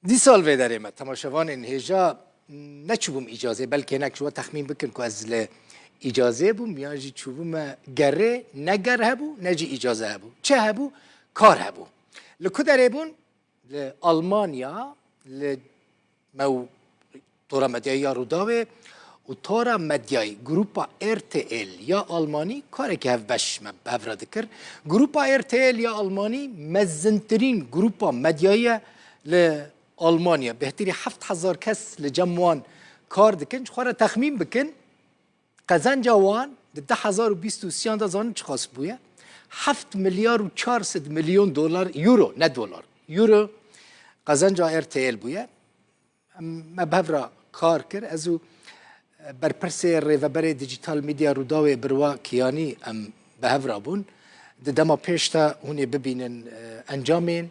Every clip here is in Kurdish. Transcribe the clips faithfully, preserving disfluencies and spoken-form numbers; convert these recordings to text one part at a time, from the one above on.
Dîsa li vê derê me temaşevanên hêja neçûbûm îcazê, belkê hinek ji we texmîn bikin ku ez li îcazê bûm, yan jî çûbûme gerê, ne ger hebû, ne jî îcaze hebû. Çi hebû? Kar hebû. Li ku derê bûn? Li Almanya, li me û Tora Medyayî ya Rûdawê û Tora Medyayî, grupa R T L ya Almanî, karekî hevbeş me bi hev re dikir. Grupa R T L ya Almanî mezintirîn grupa medyayî ye li Almanya. Bêhtirî heft hezar kes li cem wan kar dikin. Ji xwe re texmîn bikin, qezenca wan di du hezar û bîst û sêyan de zanin çiqas bûye? Heft milyar û çar sed milyon dolar, euro, ne dolar, euro qezenca R T L bûye. Em, me bi hev re kar kir. Ez û, e, berpirsê rêveberê Digital Media Rûdawê Birwa Kiyanî em bi hev re bûn. Di dema pêş de hûn ê bibînin, e, encamên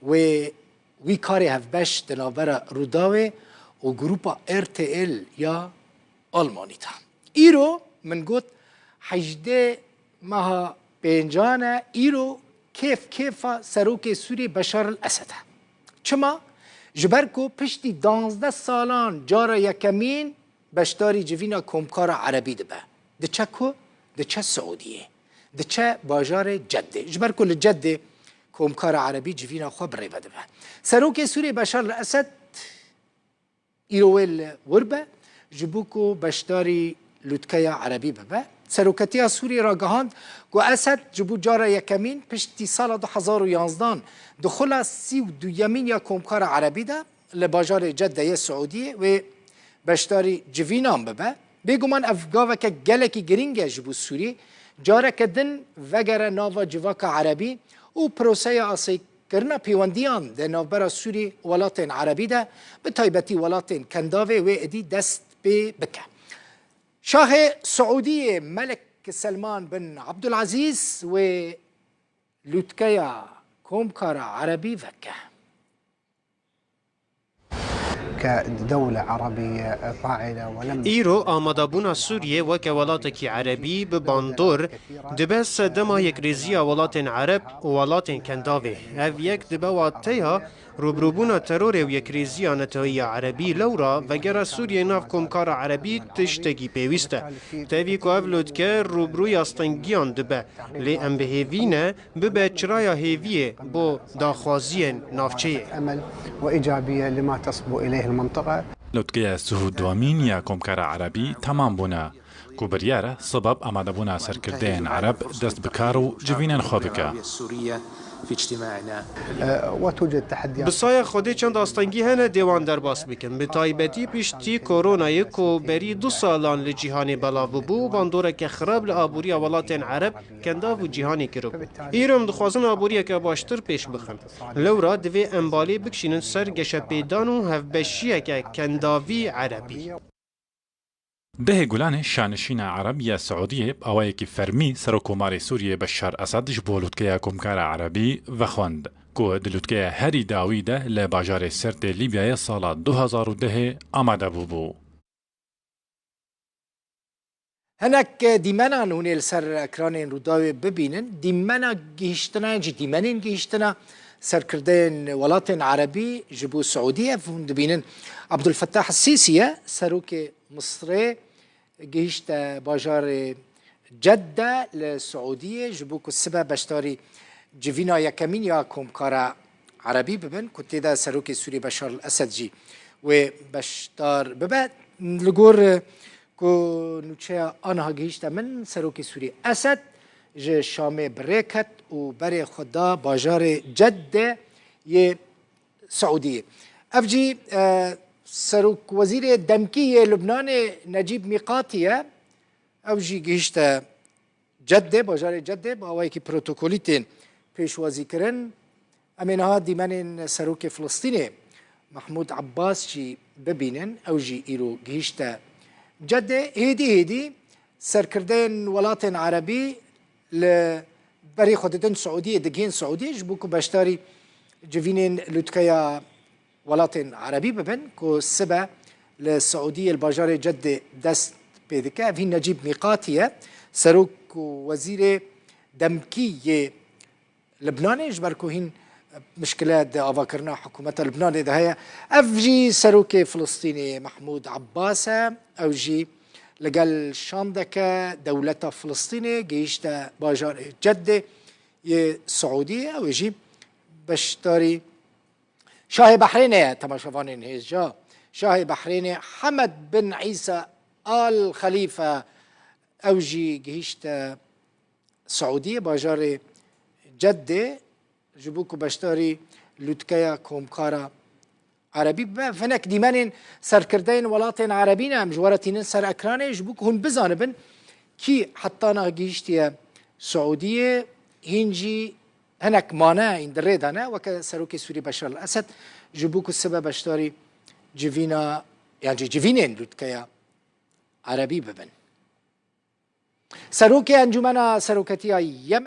wê, wî karê hevbeş di navbera Rûdawê û grupa R T L ya Almanî de. Îro min got hejdê meha pêncan e, îro kêf kêfa serokê Sûriyê Beşar el Esed e. Çima? Ji ber ku piştî danzdeh salan cara yekemîn beşdarî civîna komkara erebî dibe. Diçe ku? Diçe Siûdiyê. Diçe bajarê Ceddê. Ji ber ku li Ceddê komkara erebî civîna xwe bi rê ve dibe. Serokê Sûriyê Beşar el Esed îro wê li wir be, ji bo ku beşdarî lûtkeya erebî bibe. Seroketiya Sûriyê ragihand ku Esed ji bo cara yekemîn piştî sala du hezar û yanzdan di xula sî û duyemîn ya Komkara Erebî de li bajarê Ceddeyê Siûdiyê wê beşdarî civînan bibe. Bêguman ev gaveke gelekî girîng e ji bo Sûrî, careke din vegere nava civaka erebî û proseya asayî kirina pêwendiyan di navbera Sûrî û welatên erebî de, bi taybetî welatên Kendavê wê êdî dest pê bike. Şahê Siûdiyê Melik Selman bin Abdulazîz wê lûtkeya Komkara Erebî veke. كدولة عربية فاعلة ولم Îro amadebûna Sûriyê weke welatekî erebî bi bandor dibe sedema yekrêziya welatên ereb û welatên Kendavê. Ev yek dibe wateya rûbirûbûna terorê û yekrêziya neteweyî ya erebî. Lewra vegera Sûriyê nav komkara erebî tiştekî pêwîst e. Tevî ku ev lotke rûbirûya stengiyan dibe, lê em bi hêvî ne bibe çiraya hêviyê bo daxwaziyên navçeyê. أمل وإيجابية لما تصبو إليه المنطقة. Lotkeya sih û duwemîn ya Komkara Erebî temam bûne, ku biryar e sebeb amadebûna serkirdeyên Ereb dest bi kar û civînên xwe bike. أه، وتوجد تحديات. Bi saya Xwedê çend astengî hene dê wan derbas bikin. Bi taybetî piştî koronayê ku berî du salan li cîhanê belav bûbû û bandoreke xirab li aboriya welatên Ereb, Kendav û cîhanê kiribû. Îro em dixwazin aboriyeke baştir pêş bixin. Lewra divê em balê bikişînin ser geşepêdan û hevbeşiyeke kendavî erebî. Dehê Gulanê şanişîna Ereb ya Siûdiyê bi awayekî fermî Serokkomarê Sûriyê Beşar Esed ji bo lûtkeya Komkara Erebî vexwend, ku di lûtkeya herî dawî de li bajarê Sirtê Lîbyayê sala du hezar û dehê amade bûbû. Hinek dîmenan hûn ê li ser ekranên Rûdawê bibînin. Dîmena gihîştina yan jî dîmenên gihîştina serkirdeyên welatên erebî ji bo Siûdî, ev hûn dibînin Abdulfetah Sîsî ye, serokê Misrê gihîşte bajarê Cedde li Siûdiyê ji bo ku sibe beşdarî civîna yekemîn ya Komkara Erebî bibin, ku tê de serokê Sûrî Beşar el Esed jî wê beşdar bibe. Li gor ku nûçeya aniha gihîşte min, serokê Sûrî Esed ji Şamê bi rê ket û berê xwe da bajarê Cedde yê Siûdiyê. Ev jî, e, serokwezîrê demkî yê Lubnanê Necîb Mîqatî ye. Ew jî gihîşte Ceddê, bajarê Ceddê, bi awayekî protokolî tên pêşwazîkirin. Em ê niha dîmenên serokê Filistînê Mahmûd Abbas jî bibînin. Ew jî îro gihîşte Ceddê. Hêdî hêdî serkirdeyên welatên erebî li berê xwe didin Siûdiyê, digihên Siûdiyê ji bo ku beşdarî civînên lûtkeya welatên erebî bibin ku sibe li Siûdiyê li bajarê Ceddê dest pê dike. Ev hîn Necîb Mîqatî ye, serok û wezîrê demkî yê Libnanê, ji ber ku hîn, mişkile di avakirina hikûmeta Libnanê de heye. Ev jî serokê Filistînê Mehmûd Ebbas e. Ew jî li gel şandeke dewleta Filistînê gihîşte bajarê Ceddê yê Siûdiyê. Ew ê jî beşdarî Şahê Behrênê ye, temaşevanên hêja. Şahê Behrênê Hemed bin Îsa Al Xelîfe, ew jî gihîşte Siûdiyê, bajarê Ceddê, ji bo ku beşdarî lûtkeya Komkara Erebî bibe. Hinek dîmenên serkirdeyên welatên Erebî ne, em ji we re tînin ser ekranê, ji bo ku hûn bizanibin kî heta niha gihîştiye Siûdiyê, hîn jî hinek mane, hîn di rê de ne, weke Serokê Sûrî Beşar el Esed, ji bo ku sibe beşdarî civîna, yan jî civînên lûtkeya Erebî bibin. Serokê Encûmena Seroketiya Yemen,